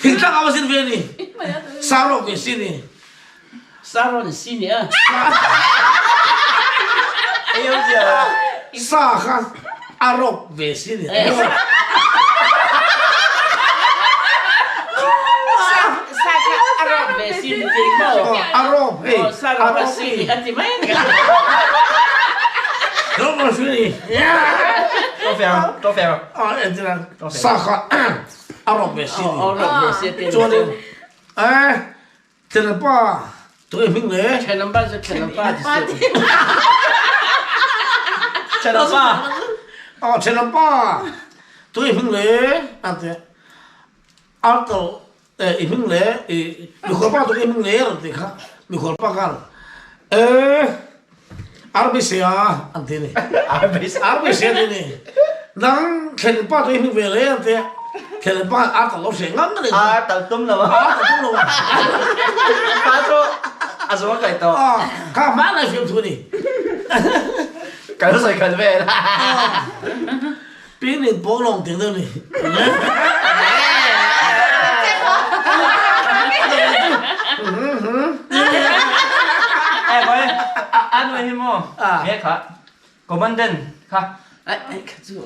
Thingtlang a va zin ve ni. Sarawk ve si ni. Saron si ni a. Sa kha a rawk ve si ni. Sa kha a rawk ve si ni ti maw? A rawk hei. Sa rawk a si ni a ti mai ni. Rawk si ni. Ṭawk fiang. Sa kha a rawk ve si ni. A rawk ve si ti. Chuanin eh Thenawmpa tu i hming le? Thenawmpa cu thenawmpa ti si. Thenawmpa. Oh thenawmpa tu i hming le an ti. Arto i hming le i mikhualpa tu i hming le an ti kha mikhualpa khan eh RBC a an ti ni. RBC. RBC ti ni. Nang thenawmpa tu i hming ve le an ti. Thenawmpa ar tal lo hre ngam ni. Ar tal tum lo. Ar tal tum lo. Pa chu a zuang kai to. Ah, kha ma na fiam thu ni. Kan soi khan ve. Pi nin pawng long ting deuh ni. Eh boy, anu hi mo. Nghe kha. Commandant kha. Ai ai kha chu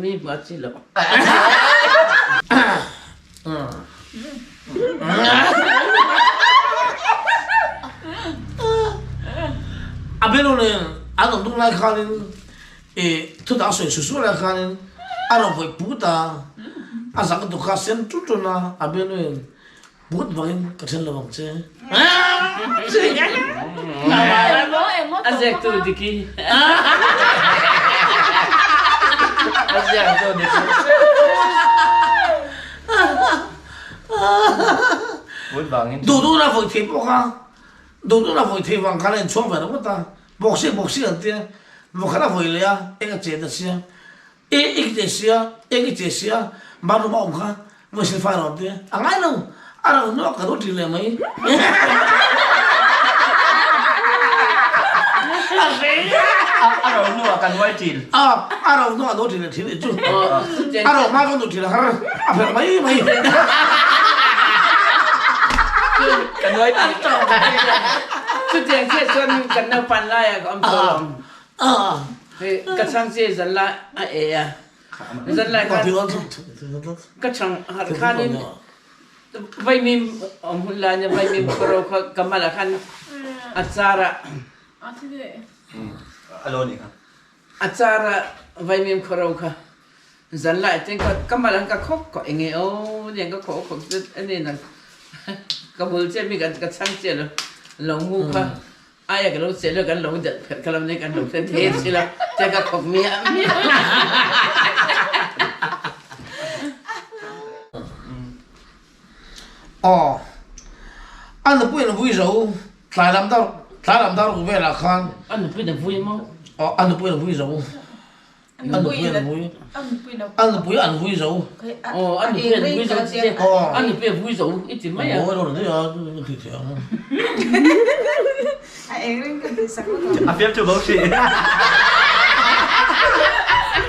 mi ma chi lo. A belu nen an awm tung lai khanin I thudang sawi su su lai khanin a rawn vawih put a, a zak lutuk kha a sen ṭut ṭun a, a bialnuin put vangin ka ṭhen lo ang che. A ziaktu diki. A ziaktu diki. Put vangin. Duh duhna vawih thei pawh kha, duh duhna vawih thei vang khan a inchhuang ve ringawt a. Boxing boxing an tia, vawkhat a vawi leh a, eng a che ta sia, e ik che sia, eng i che sia, bathroom a awm kha vawi silfai lo an tia, a ngai lo, a ro nuak ka lo ti leh mai. A ro hnuah kan uai ṭin. A, a ro hnuah lo ṭin leh ṭhin nih chu. A ro hma chuan duh ṭhin a har, a pherh mai mai. Kan uai ṭin. Chutiang chiah chuan kan naupan laiah ka awm tawh lo. Ka chhang che zan lai a e a. Zan lai khan ka chhang harh khanin vaimim awm hun lai nia vaimim khawro kha ka mal ah khan a car ah a car ah vaimim khawro kha zan lai cun ka mal an ka khok ko enge aw tiang ka khok khok cu ani nang ka bul cia mi ka chang cia lo lo mu kha ai ka lo che lo kan lo delh phet ka lo ne kan lo the the si lo te ka khok mi a mi. Aw an nupui an vui zo tlai lam dar tlai lam dar velah khan an nupui an vui maw aw an nupui an vui zo An nupui an vui. An nupui an vui zo. Aw, an nupui an vui zo ti che. An nupui a vui zo i ti mai a. Mawi lo ni a ti che ang. A eng ring ka ti sak lo. A fiam chu bo si.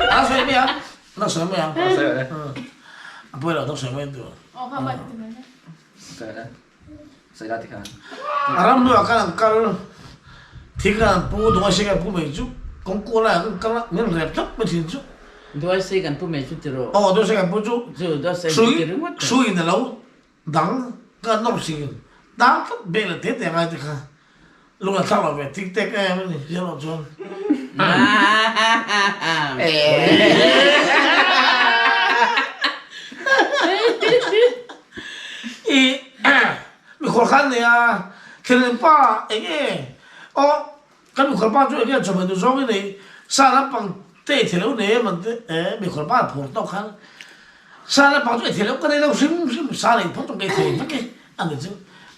A sawi mai a. Na sawi mai a. A pawi lo na sawi mai tu. Aw, ha ba ti mai. Sawi la. Sawi la ti khan. A ram hnuaiah khan an kal, thing khan an pu, Duaisei kan pu mai chu kawngkual laiah kan kal a, min rep tlat mai thin chu. Duaisei kan pu mai chu ti rawh. Aw, Duaisei kan pu chu. Chu Duaisei kan ti ringawt. Hruiin a lo dang ka nawr thin, dang tlat bek leh te te a ngai te kha. Lung a thlak lo ve tik tek em a ni ziah loh chuan. I mikhual khan nei a, thlen pa eng nge aw kan mikhual pa chu eng nge chawhmeh duh zawng i nei sa lampang te i thei lo nei em an ti e mikhual pa a phur tawk khan sa lampang chu i thei lo ka nei lo hrim hrim sa nei phawt chu ka i thei vek e. A ni chu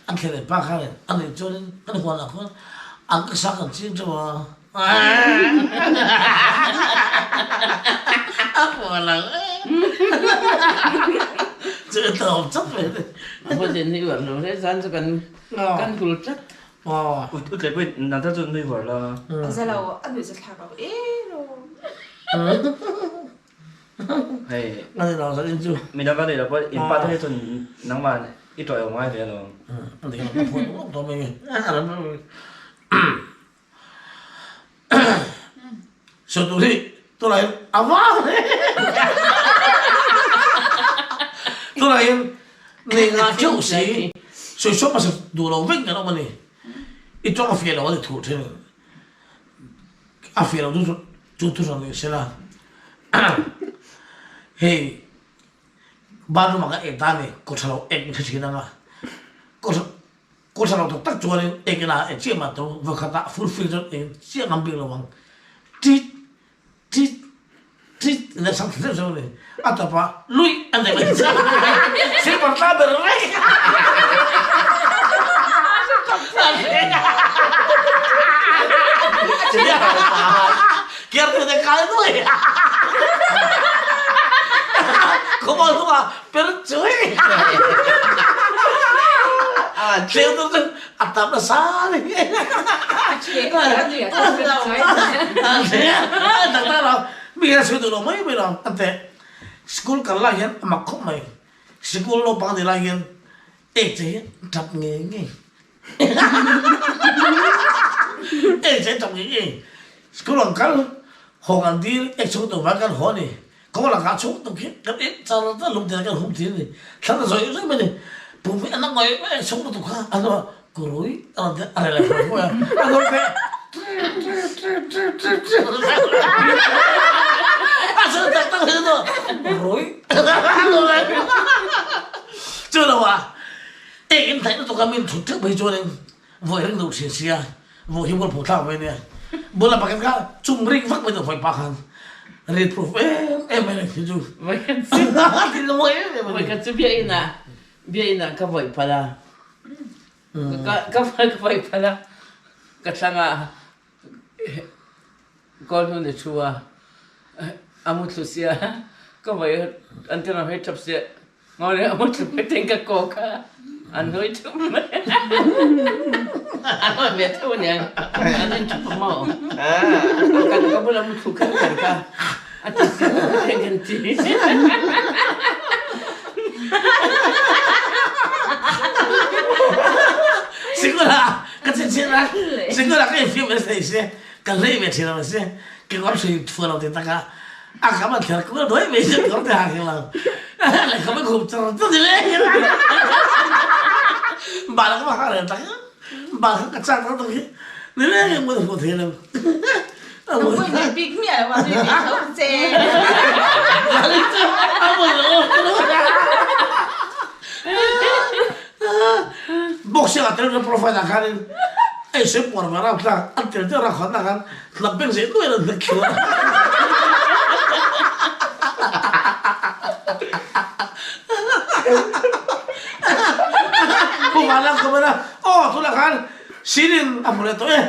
an thlen leh pa khan in a nih chuan in kan huan ah khuan an ka sak an ching teuh a. A huan ang chu i tawp chap mai ni. A huan in hi uar lo hle zan chu kan kan hul tlat. Ut ut leh pawhin nang ta chu nui huar la. A za lo a nuih za thlak lo e lo. Hei. Ani lo zanin chu. Midang ka nuih loh pawh in pa te hi chuan nangmah i tawih awm ngai ve alawm. Ani lo ka phuah lawk tawh mai. Sawi tur hi tunah hian a vang hle. Tunah hian nei ngah theuh si sawi chhuak hmasa duh lo vek kan awm a ni. I tawng a fiah lo a ni thuh thin. A fiah lo chu chu thu hran ni sela. Hei bathroom ah kan ek ta a ni kawtha lo ek hre thin ang a. Kawtha lo tak tak chuanin ek ina ek chiah mah to vawikhat ah full fill chuan ek chiah ngam bik lo ang. Tit tit tit in a chhang thla zeuh zeuh a ni. A tawp ah luih a nei mai chiah. Silver tla ber reng. Kiar tu te kai nuai. Khawbal hnungah per chui. Tleu tu chu a tam nasa ni. Tak tak lo. Mi hian sawi duh lo mai mai lo. An teh school kal lai hian a mak khawp mai. Sikul naupang ni lai hian ek che hi tap ngei ngei. Ek che tap ngei ngei. School an kal haw kan dil ek chhung tur vai kan haw a ni. Kawng lakah chhung tuk hi kan ek char char lung te kan hum thin a ni. Thlan a zawi zawi mai a ni. Pum hi a na ngawi mai a chhung lutuk kha a hnuah kurui a rawn ti a reh leh hruai hruai a. A hnuai te A chhung tak tak hi chu kurui Chu lo ah ek in theih lutuk a min thut theuh phei chuanin vawi ring duh thin sia vawi hi mualpho thlak mai ania bula pakhat kha chung ring vak mai duh vawi pa khan rit proof em em mai hi chu Vawi khat chu tin a mawi em em a ni. Vawi khat chu biakinn ah biakinn ah ka vawi palh a ka ka vawi palh a ka thlang ah Kawl hnun i ṭhu a, a muthlu sia, ka voi an ti ram hei ṭap sia, ngaw le a muthlu mai teng ka kaw kha an hnui ṭhup mai. An awi ve tho aniang, an in ṭhup a maw? Kan ka bula muthlu kher kher kha a ti sia teng kan ti. Sikula Ka chhinchhiah a, sikul ah ka infiam ve thei si, ka hlei ve thin lo si, kekawr hrui fuh lo ti tak a, a kham an thler kual duai mai si, kekawr te ha kher lo, lehkha mai khup char char ni leng in bal ka va ha reng tak a, bal kha ka chak tak tak hi ni leng in ka hmu thei lo. Ka pui nui bik miah lo a, nui bik tho che. A mui lo. Boxing ah tel profile ah khanin ei sui puar ve rau tlang an tel deuh rau khan ah khan hnap beng zei nuai an hnek khiu a. Pu Vanlam ka man a, aw tunah khan Sining a hmu leh tawh e.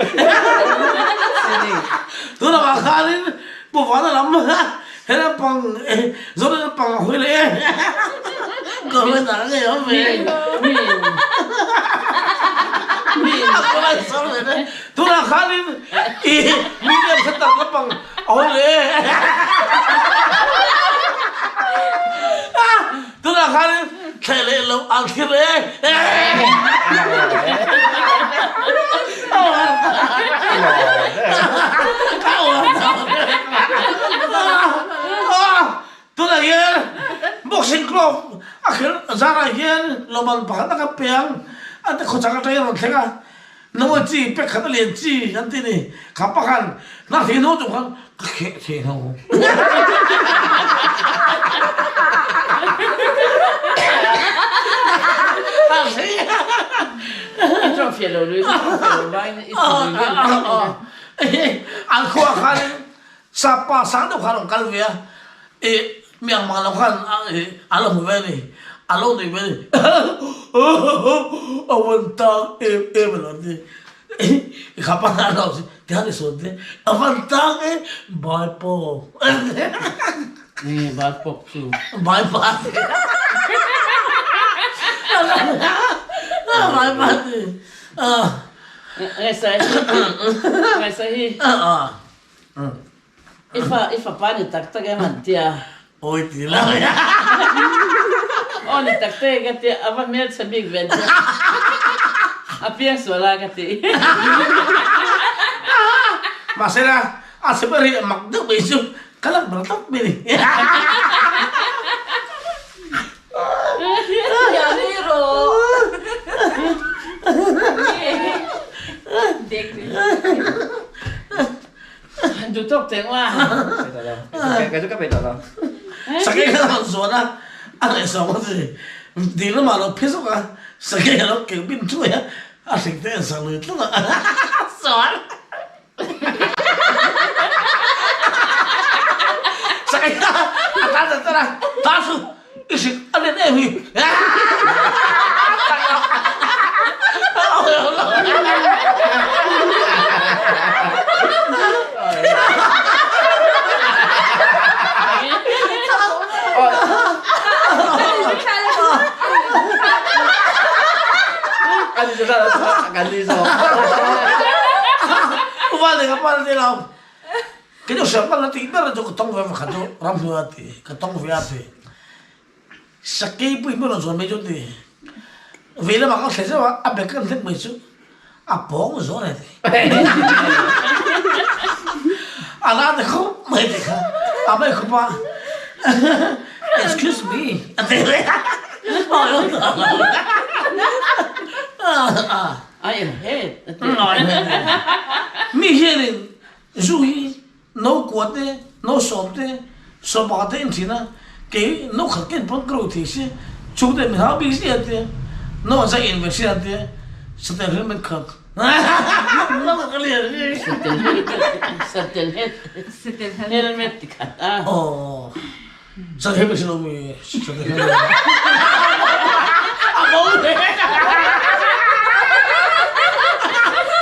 Tunah mah khanin Pu Vana lam he lampang Zoram lampang a hawi leh e. Government ah ngei awm ve. A kawlai sar ve ne. Tunah khanin i medium center lampang a hawi leh e. Tunah khanin thleh leh lo ang thlir e. Tunah hian boxing club a khelh zarah hian lawmman pakhat a kan pe ang a ti khawchhak atangin a rawn thleng a, Nawi chi pek khat a lian chi an ti ni. Kha pakhan hna thei hnu chung khan ka kheh thei hnu. I tawng fiah lo lui, i tawng fiah lo lai i ti lui vel. An khua khan Sapa sang deuh khan a rawn kal ve a, i mi ang mang lo khan a lo hmu ve a ni, a lo nui ve a ni, a van tang em em a lo ti, i kha pa a lo si, tikhan i sawn te, a van tang e, bai pawp, Nge bai pawp chu? Bai pa ti, bai pa ti, Ngaihsah hi, ngaihsah hi. I fa i fapa ni tak tak em an ti a. Awi ti lo. Aw ni tak te ka ti a va hmelchhe bik ve chu. A piang sual a ka ti. Mahse la a chhe ber hi a mak deuh mai chu ka lak ber tlat mai ni. Hian rawh. Duh tawk teng la. Kei chu ka pe tawh lo. Sakei kha a rawn zuan a, a ngaihsawm a ti. Ding lamah a lo phe zawk a, sakei a lo keng bin thuai a, a hring te a zang lui tlat a. Sual! Sakei kha a tan ta tan a, ta chu i hring a len em hi. Kei chu hriat hman a tih ber chu ka tawng ve pakhat chu ramhnuai a ti ka tawng ve a ti. Sakei pawh hi hmun rawn zawn mai chu a ti. Vei lamah ka thle zeuh a, a bag kan hlek mai chu a pawng zawn a ti. A la ta khawp mai ti kha, a mai khawp a, Excuse me a ti leh a. I am head a ti. Mi hianin zu hi No kua te, no sawm te, sawm pakhat te in thin a, kei no khat ken pawn ka ro thei si, chhung te min hau bik zia te, no an zai in ve sia te, satel helmet khat no khat ka lian hi. Satel helmet ti khat a. Aw, satel helmet si lo mi, satel helmet. A bo ve.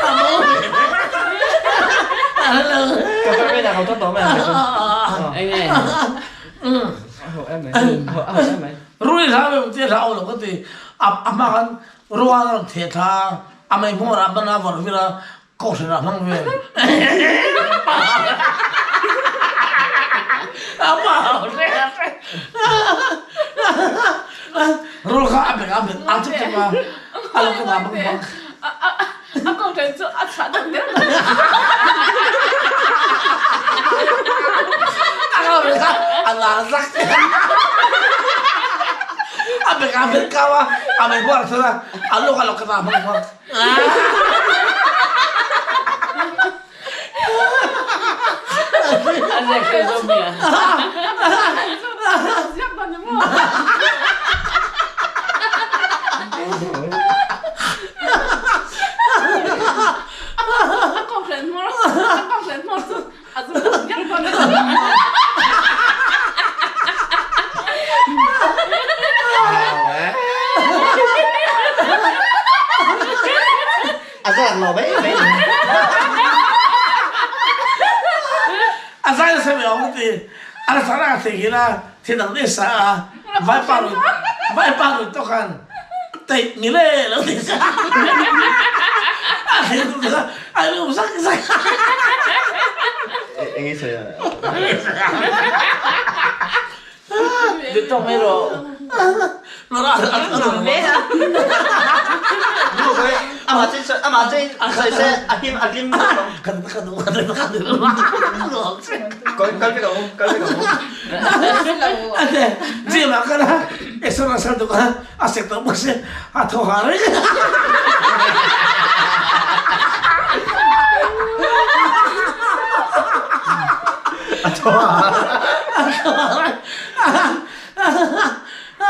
A bo ve. Ka ka ve na ho tawh mai ang chu. Enge? A ho em mai. A ho em mai. Rui hla ve te hla lo ka ti. A a hma khan rual a rawn theh thla a mei hmawr ah ban a vawrh vir a kohhran ah hmang vel. A pa ho hre hre. Rul kha a bek a bet a chuk chuk a a lo ka bang bang. A kohhran chu a chhuah deuh der mai. A kohhran kha a lar zak. A bek a bet kau a, a mei buar thar a, a luk a luk ka ta hmang hmang. A ziak hre zawk nia. Ziak ban ni maw? A kohhran hmawr, a kohhran hmawr chu a zum ziak ban a ni. A zak lo mai mai. A zai nasa ve awm ti. A la thar a thei hi la thil dang daih sa a vaipa rui vaipa rui tawk khan teih ni le lo ti sa. A thei duh kha a lu zak zak. Eng i sawi a? Duh tawk mai rawh. A thaw a.